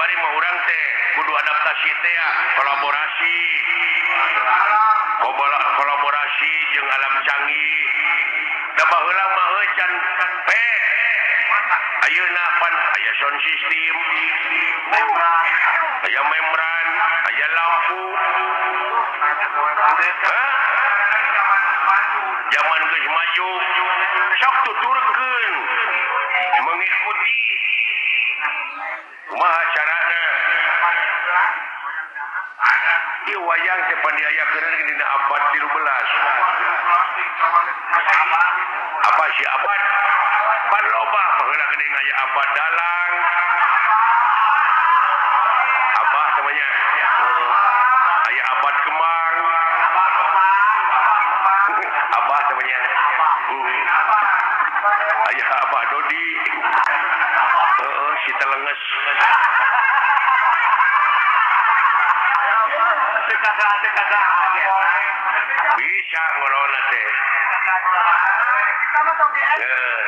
Kiwari mah urang teh kudu adaptasi teh kolaborasi. Kolaborasi jeung alam canggih. Da baheula mah heuh can pek. Ayeuna pan aya sound system, aya membran, aya lampu. Hah? Zaman geus maju, sok tuturkeun mengikuti. Kumaha carana? Ieu wayang teh pan diayakeun dina abad 13. Apa si abad? Pan loba baheula geuning aya abad dalang. Abah namanya. Aya abad kemang. Abah namanya. Aya Abah Dodi. Heeh, si telenges. Bisa ngolona teh.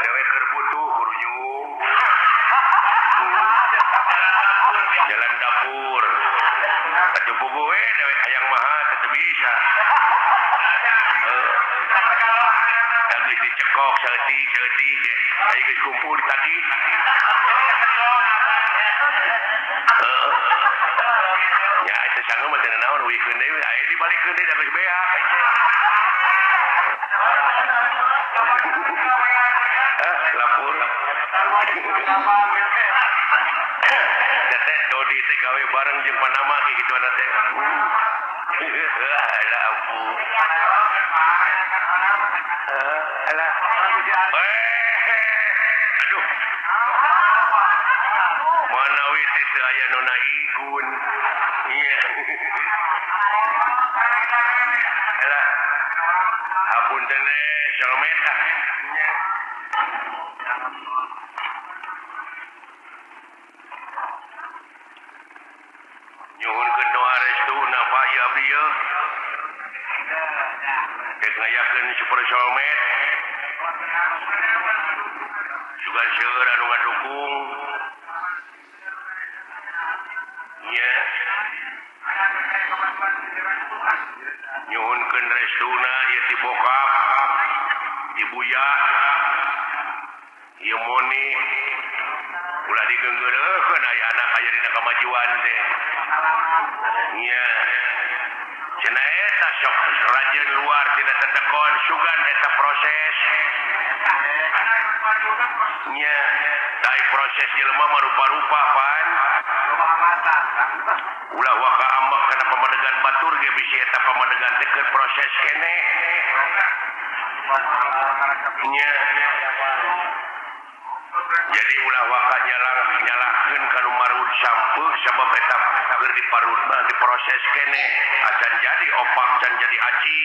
Dewek keur butuh kurunyung. Jalan dapur. Atuh puguh we dewek hayang maha teu bisa. Heeh. Geus dicekok saeutik-saeutik aya geus kumpul ditagih. Heeh. Ya eta sangu mah teu naon wikeun deui aya dibalikeun deui da geus beak aing teh. Lapor. Teh Dodi teh gawe bareng jeung Panama kitu ana teh. Alah ampun. Alah. Aduh. Manawi teh teu aya nu naigun. Iya. Alah. Hapunten Salmet ah. Nya. Nyuhunkeun doa restuna Pak ieu abdi ieu. Dek ngayakeun Super Solmet. Sugan seueur anu ngadukung. Nya. Nyuhunkeun restuna ieu ti bokap, Ibu ya, ieu Moni. Ulah digeunggeureukeun aya anak aya dina kamajuan teh. Nya. Cenah eta sok rajin luar tina tetekon sugan eta proses. Nya, dai proses jelema mah rupa-rupa pan. Ulah waka ambek kana pamadegan batur ge bisi eta pamadegan teh keur proses keneh. Nya. Jadi ulah waka nyalahkeun ka nu marud sampeuh sabab eta keur diparud mah diproses keneh acan jadi opak, can jadi aci,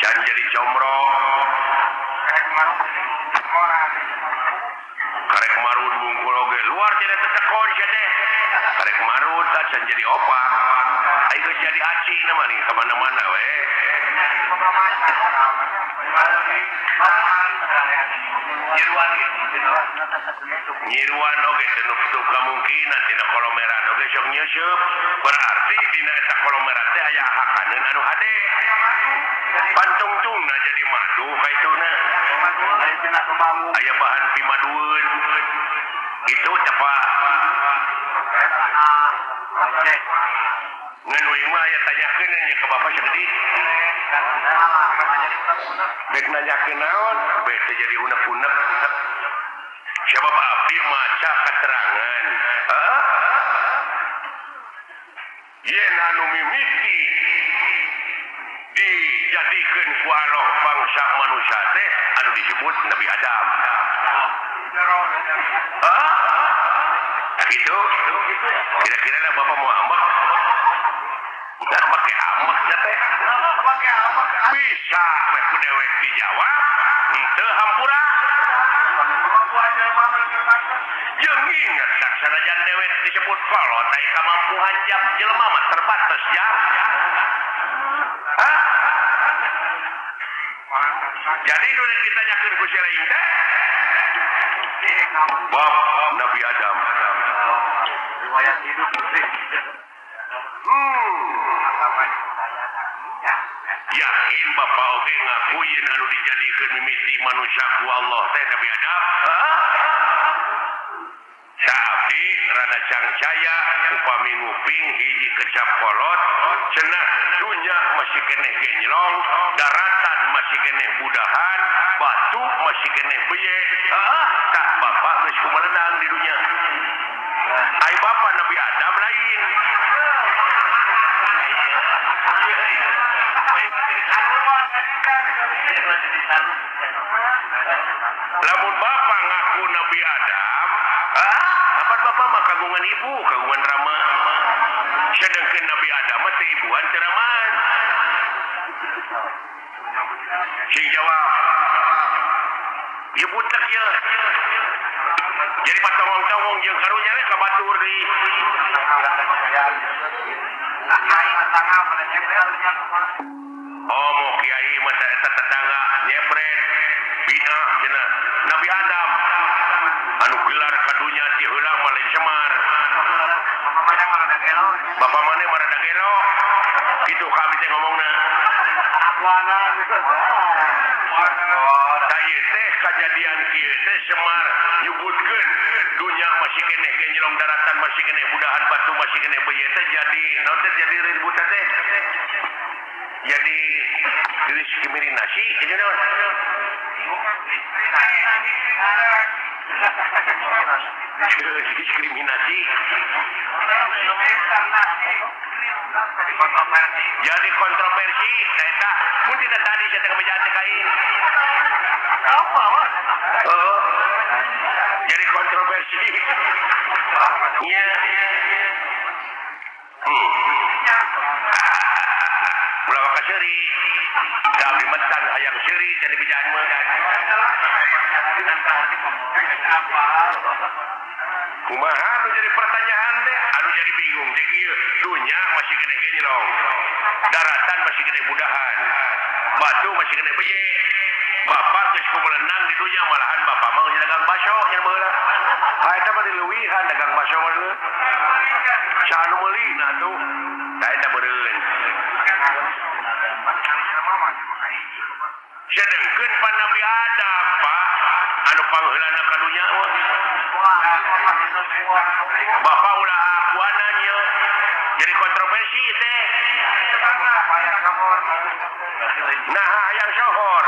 can jadi comro. Karek marud bungkul oge luar tidak tetekon sia teh. Karek marud acan jadi opak. Ai geus jadi aci na mah ka mana-mana we. Nyiruan oge teu nutup kamungkinan tina kolomeran oge sok nyeuseub. Berarti dina eta kolomeran teh aya hakaneun anu hade. Pantungtungna jadi madu kaituna. Aya bahan pimadueun. Itu teh Pak. Ngan we mah aya tanyakeun nya ka bapak saeutik. Bek nanyakeun naon? Bek teh jadi unek-unek. Sebab abdi maca keterangan. Heeh. Yen anu mimiti dijadikeun ku Allah bangsa manusia teh anu disebut Nabi Adam. Heeh. Gitu. Kira-kira lah bapak mau ambek? Enggak pakai ambek ya teh. Bisa we ku dewek dijawab, henteu hampura. Jeung inget sanajan dewek disebut kolot aya kamampuhan jam jelema mah terbatas ya. Hah? Jadi nu ditanyakeun ku si lain teh bab Nabi Adam. Riwayat hidup. Yakin bapak oge ngaku yen anu dijadikeun mimiti manusia ku Allah teh Nabi Adam. Saabdi rada cangcaya upami nguping hiji kecap kolot cenah dunya masih keneh genjlong, daratan masih keneh budahan, batu masih keneh beye. Tak bapak geus kumelenang di dunya. Ai bapak Nabi Adam lain. Lamun bapak ngaku Nabi Adam, kapan bapak mah kagungan ibu, kagungan rama. Sedangkan Nabi Adam mah teu ibuan teu ramaan. Sing jawab. Ieu butek ye. Jadi patongong-tongong jeung karunya we ka batur deui. Oh, mau kiai mah eta tetangga nyebret bina cenah Nabi Adam anu gelar ka dunya ti heula mah lain Semar. Bapak maneh mah rada gelo. Kitu ka abdi teh ngomongna. Tah ieu teh kajadian kieu teh Semar nyebutkeun dunya masih keneh genjlong, daratan masih keneh budahan, batu masih keneh beuye teh jadi naon teh jadi ribut teh. Jadi diskriminasi itu naon? Diskriminasi. Jadi kontroversi eta mun tidak tadi saya teh bejaan teh kain. Oh. Jadi kontroversi. Nya. Ulah maka seuri. Da abdi metan hayang seuri jadi bejaan mah. Kumaha anu jadi pertanyaan teh? Anu jadi bingung teh kieu. Dunya masih keneh genjlong. Daratan masih keneh budahan. Batu masih keneh beye. Bapak geus kumelenang di dunya malahan bapak mah geus dagang baso nya baheula. Ha eta mah dileuwihan dagang baso mah leuh. Saha nu meuli na atuh? Da eta beureun. Sedengkeun pan Nabi Adam, Pak, anu pangheulana ka dunya mah. Bapak ulah akuanan ieu. Jadi kontroversi teh. Nah, hayang sohor.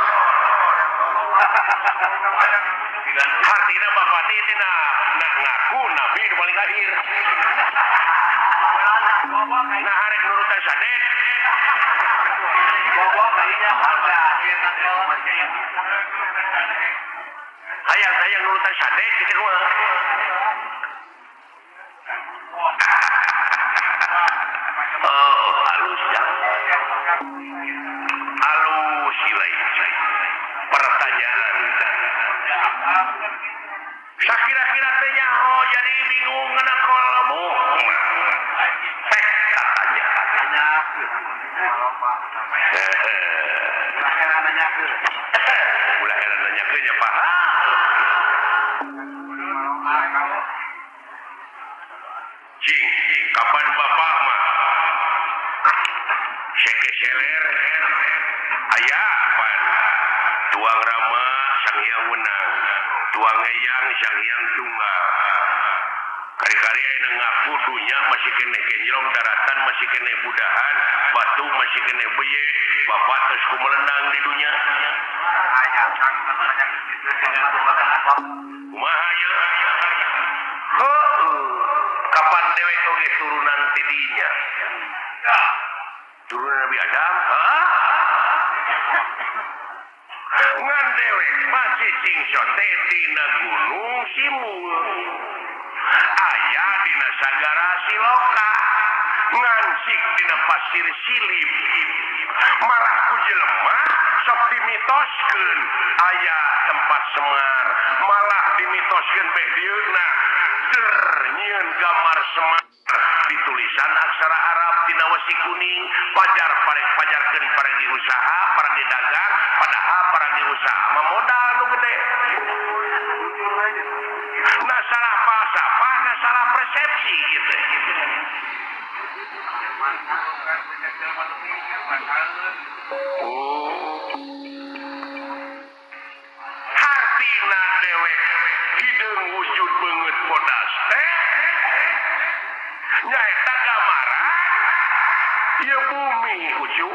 Hartina bapak teh tina nah ngaku nabi nu paling akhir. Nah harek nurutan sadek. Hayang-hayang nurutan sadek kitu mah. Oh, halus ya. Halus ilai. Pertanyaan. Sakira-kira teh nyaho jadi bingung ngena kolmu. Teh katanya. Ulah heran nanyakeun nya Pak. Cing, kapan bapak mah sekeseler aya pan tuang rama sang hyang wenang, tuang eyang sang hyang tunggal. Kari-kari ayeuna ngaku dunya masih keneh genjlong, daratan masih keneh budahan, batu masih keneh beye, bapak terus kumelenang di dunya. Kumaha ieu? Heueuh. Kapan dewek oge turunan ti dinya? Turunan Nabi Adam? Hah? Ngan dewek masih cingso teh dina gunung Simul. Aya dina sagara Siloka. Ngansik dina pasir Silib. Malah ku jelema sok dimitoskeun aya tempat Semar, malah dimitoskeun beh dieuna der nyieun gambar Semar ditulisan aksara Arab tina wesi kuning, pajar parek pajarkeun paragi usaha, paragi dagang, padahal paragi usaha mah modal nu gede. Nah salah falsafah, nah salah persepsi gitu. Oh. Hartina dewek hideung wujud beungeut bodas teh nyaeta gambaran ieu bumi ucu.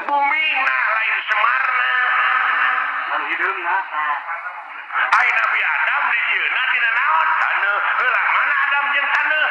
Bumi na lain Semarna. Hideungna. Ai Nabi Adam di dieuna tina naon? Taneuh. Heula mana Adam jeung taneuh?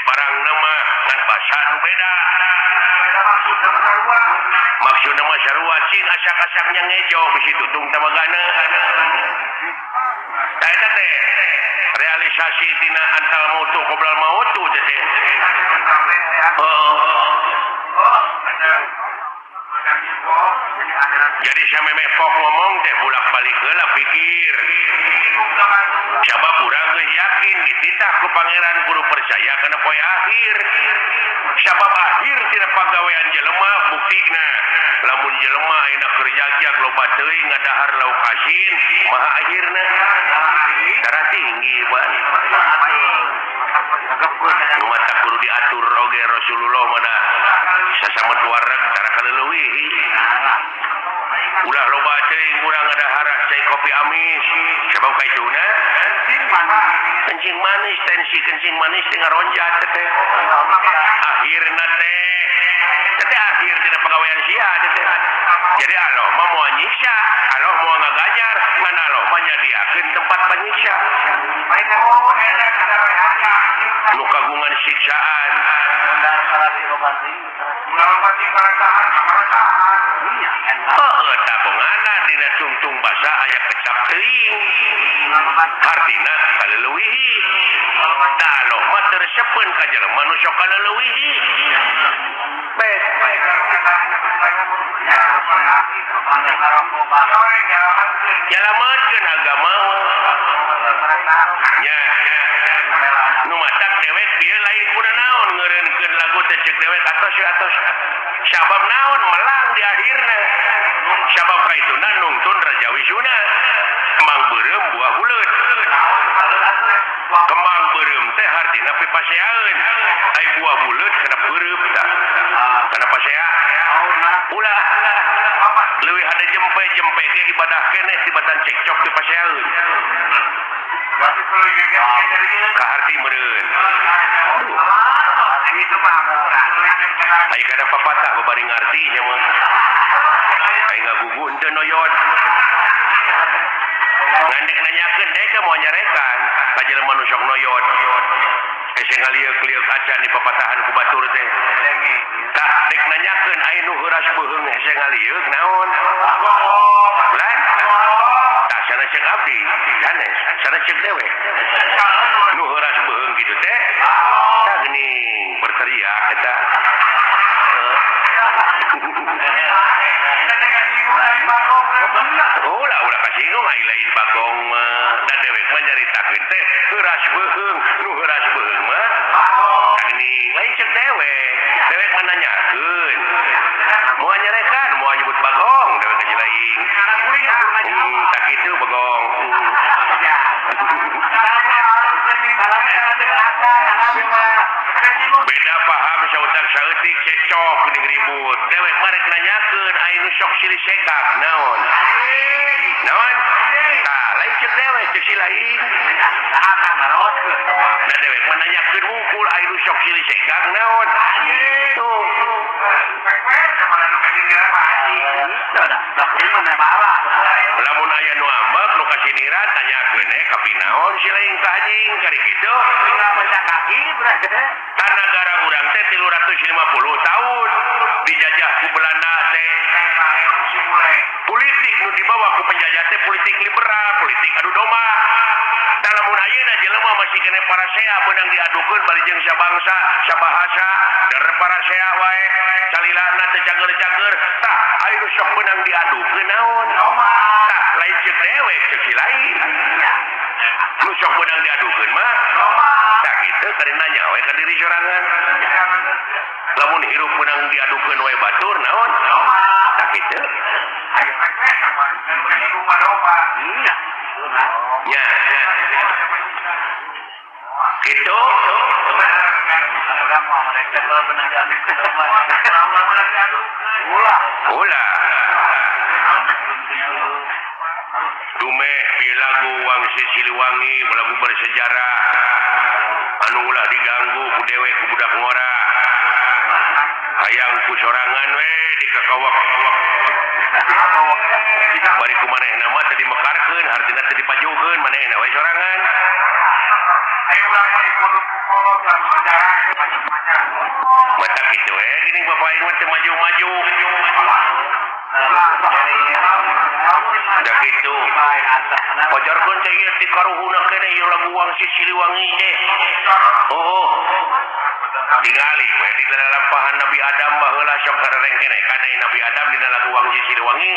barang nama ngan basa nu beda. Maksudna mah sarua cing asak-asaknya ngejo bisi tutung tamagana. Tah eta teh realisasi tina antal mautu qoblal mautu teh. Jadi samemeh pok ngomong teh bolak-balik heula pikir. Sabab urang geus yakin dititah ku pangeran kudu percaya kana poe akhir. Sabab akhir tina pagawean jelema buktina lamun jelema ayeuna keur jagjag loba teuing ngadahar lauk asin maha akhirna darah tinggi Pak. Nu mata kudu diatur oge Rasulullah mana sasamet wareg tara kaleuwih. Ulah loba teuing urang ngadahar cai kopi amis sabab kaituna kencing manis tensi kencing manis teh ngaronjat teh. Akhirna teh teh akhir tina pagawean sia teh. Jadi Allah mah moal nyiksa, Allah moal ngaganjar, ngan Allah mah nyadiakeun tempat panyiksa. Nu kagungan siksaan. Heeh, tabonganan dina tungtung basa aya kecap teuing. Hartina kaleuwihi. Tah Allah mah teu resepeun ka jelema nu sok kaleuwihi. Baik. Nyalametkeun agama nya. Nu matak dewek bieu lain kuna naon ngeureunkeun lagu teh ceuk dewek atos atos. Sabab naon melang di akhirna. Sabab kaituna nungtun Raja Wisuna. Kembang beureum buah buleut. Kembang beureum teh hartina pipaseaeun. Ai buah buleut kana beureum tah. Kana pasea. Ulah leuwih hade jempe-jempe ge ibadah keneh tibatan cekcok pipaseaeun. Kaharti meureun. Ai kada papatah babari ngarti nya mah. Ai ngagugu henteu noyot. Ngandek nanyakeun deui ka moal nyarekan ka jelema nu sok noyot. Hese ngalieuk-lieuk acan di papatahan ku batur teh. Tah dek nanyakeun aya nu heuras beuheung hese ngalieuk naon? Lah tah sana ceuk abdi sanes, sana ceuk dewek. Nu heuras beuheung kitu teh tah geuning berteriak eta. Ulah ulah kasinggung ai lain bagong mah. Da dewek mah nyaritakeun teh heuras beuheung, nu heuras beuheung mah tah geuning lain ceuk dewek. Dewek mah nanyakeun. Moal nyarekan, moal nyebut bagong, dewek ka lain. Tak kitu bagong. Beda paham sautak saeutik cekcok geuning ribut. Dewek mah rek nanyakeun ai nu sok silih sekak naon. Naon? Tah lain ceuk dewek ceuk si lain. Da dewek mah nanyakeun wungkul ai nu sok silih sekak naon. Tuh. Lamun aya nu ambek nu kasiniran tanyakeun kapinaon si lain ka anjing kari kitu. Tan nagara urang teh 350 tahun dijajah ku Belanda teh. Politik nu dibawa ku penjajah teh politik liberal, politik adu domba. Tah lamun ayeuna jelema masih keneh parasea beunang diadukeun bari jeung sabangsa, sabahasa, dar parasea wae, calilana teh cager-cager. Tah aya nu sok beunang diadukeun naon? Tah lain ceuk dewek ceuk si lain. Nu sok beunang diadukeun mah tah kitu kari nanya we ka diri sorangan. Lamun hirup beunang diadukeun wae batur naon? Tah kitu. Nya. Kitu. Ulah. Dumeh pieu lagu Wangsit Siliwangi lagu bersejarah anu ulah diganggu ku dewek ku budak ngora. Hayang ku sorangan we dikakawak. Bari ku manehna mah teu dimekarkeun, hartina teu dipajukeun manehna we sorangan. bapak aing mah teu maju-maju. Da kitu. Pajarkeun teh ieu ti karuhuna keneh ieu lagu Wangsit Siliwangi teh. Oh. Tingali we di lalampahan Nabi Adam baheula sok karereng keneh kana Nabi Adam dina lagu Wangsit Siliwangi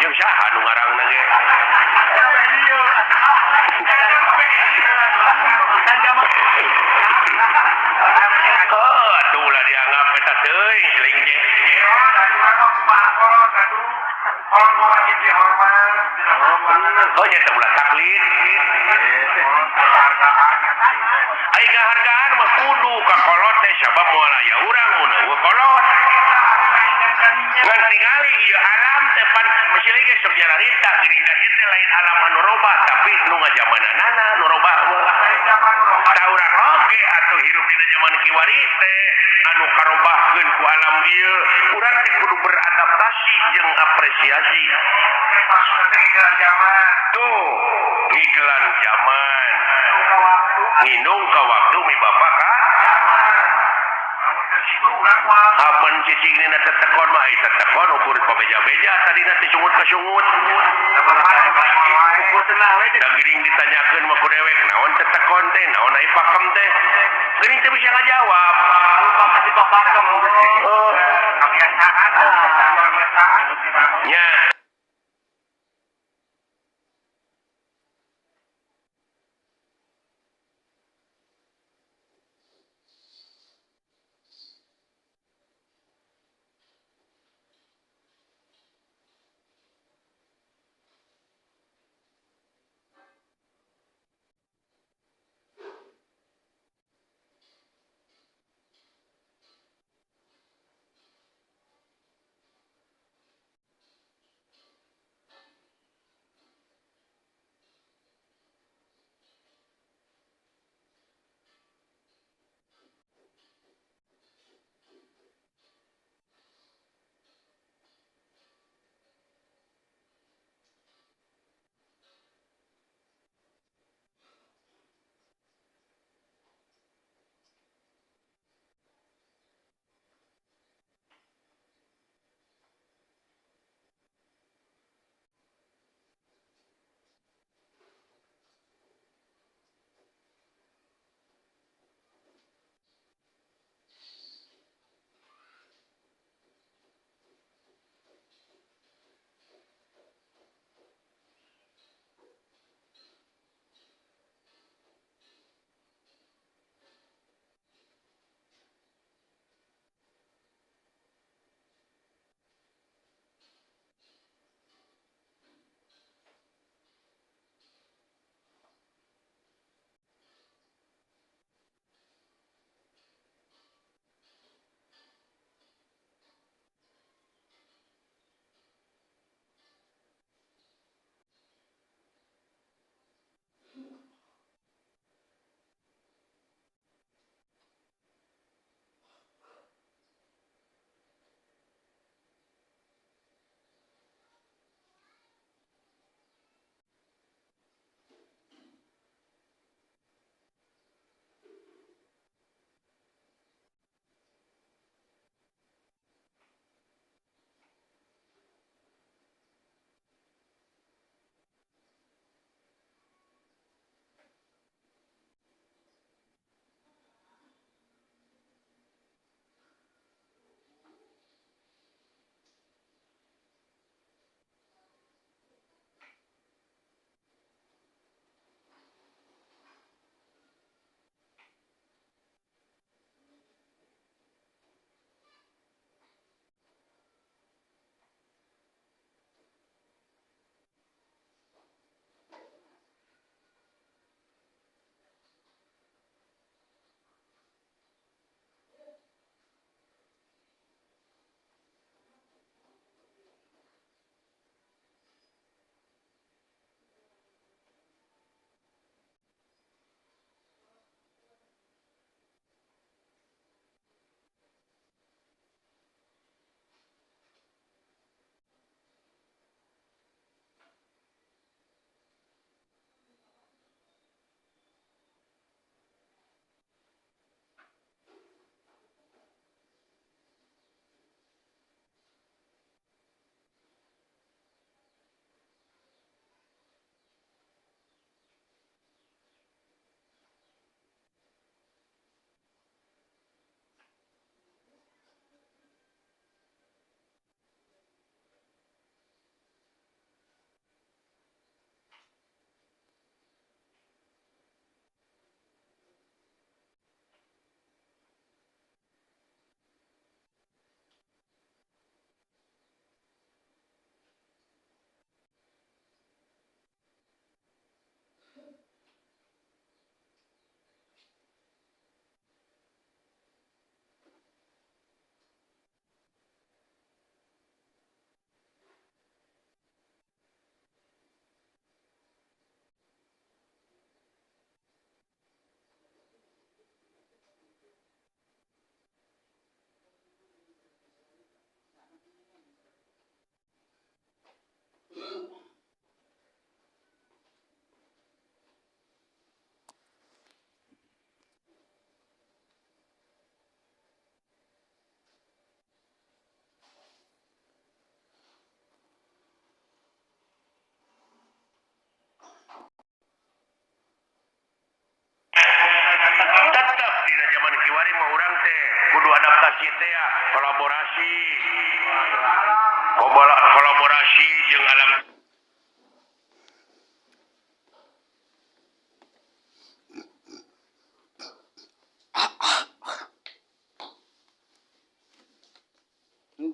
jeung saha nu ngarangna ge. Oh, atuh ulah dianggap eta teuing siling ge. Oh, nya teh ulah taklid. Ai ngahargaan mah kudu ka kolot teh sabab moal aya urang mun eueuh kolot. Ngan tingali ieu alam teh pan siling ge sok jararita geuning da ieu teh lain alam anu robah tapi nu ngajamananana nu robah mah. Ta urang oge atuh hirup dina jaman kiwari teh anu karobahkeun ku alam ieu urang teh kudu beradaptasi jeung apresiasi. Tuh ngiklan zaman nginung ka waktu mi bapak ka apan cicing dina tetekon mah ai tetekon ukur pabeja-beja tadina teh sungut ka sungut. Da geuning ditanyakeun mah ku dewek naon tetekon teh naon ai pakem teh geuning teu bisa ngajawab. Oh. Nya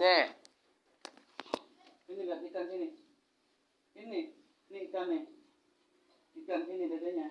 teh. Ini lihat ikan sini. Ini ikan nih. Ikan sini dedenya.